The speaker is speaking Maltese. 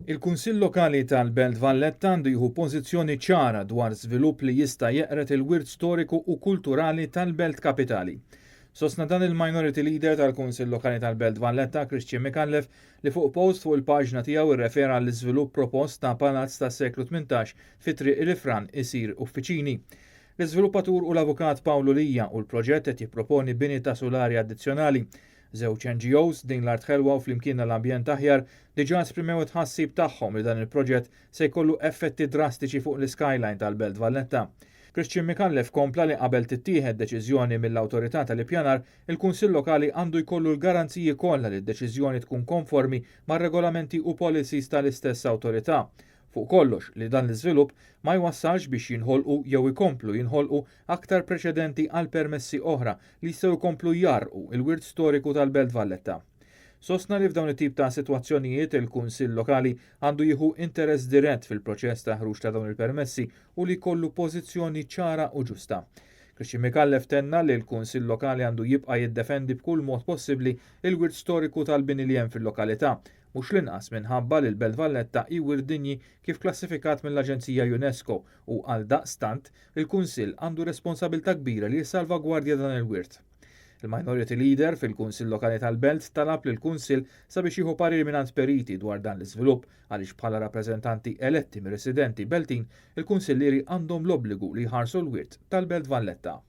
Il-Kunsill Lokali tal-Belt Valletta għandu jieħu pożizzjoni ċara dwar żvilupp li jista' jeqred il-wirt storiku u kulturali tal-Belt Kapitali. Sostna dan il-Minority Leader tal-Kunsill Lokali tal-Belt Valletta, Christian Micallef, li fuq post fuq il-paġna tiegħu rrefera għall-iżvilupp propost ta' palazz tas-seklu 18 fi Triq il-Ifran isir uffiċini. L-iżviluppatur hu l-Avukat Pawlu Lia u l-proġett qed jipproponi bini ta' sulari addizzjonali. Żewġ NGOs, Din l-Art Ħelwa u Flimkien għal Ambjent Aħjar, diġà esprimew it-tħassib tagħhom li dan il-proġett se jkollu effetti drastiċi fuq l-iskyline tal-Belt Valletta. Christian Micallef kompla li qabel tittieħed deċiżjoni mill-Awtorità tal-Ippjanar, il-Kunsill Lokali għandu jkollu l-garanziji kollha li d-deċiżjoni tkun konformi mar-regolamenti u policies tal-istess awtorità. Fuq kollox, li dan l-iżvilupp ma jwassalx biex jinħolqu jew ikomplu jinħolqu aktar preċedenti għal permessi oħra li jistgħu jkomplu jgħarrqu l-wirt storiku tal-Belt Valletta. Sostna li f'dawn it-tip ta' sitwazzjonijiet il-Kunsill Lokali għandu jieħu interess dirett fil-proċess ta' ħruġ ta' dawn il-permessi u li jkollu pożizzjoni ċara u ġusta. Christian Micallef tenna li l-Kunsill Lokali għandu jibqa' jiddefendi b'kull mod possibbli il-wirt storiku tal-bini li hemm fil-lokalità, mhux l-inqas minħabba li l-Belt Valletta hi wirt dinji kif klassifikat mill-Aġenzija UNESCO u għaldaqstant il-Kunsill għandu responsabilità kbira li jissalvagwardja dan il-wirt. Il-Minority Leader fil-Kunsill Lokali tal-Belt talab lill-Kunsill sabiex jieħu parir mingħand periti dwar dan l-iżvilupp għaliex bħala rappreżentanti eletti mir-residenti Beltin, il-kunsillieri għandhom l-obbligu li jħarsu l-wirt tal-Belt Valletta.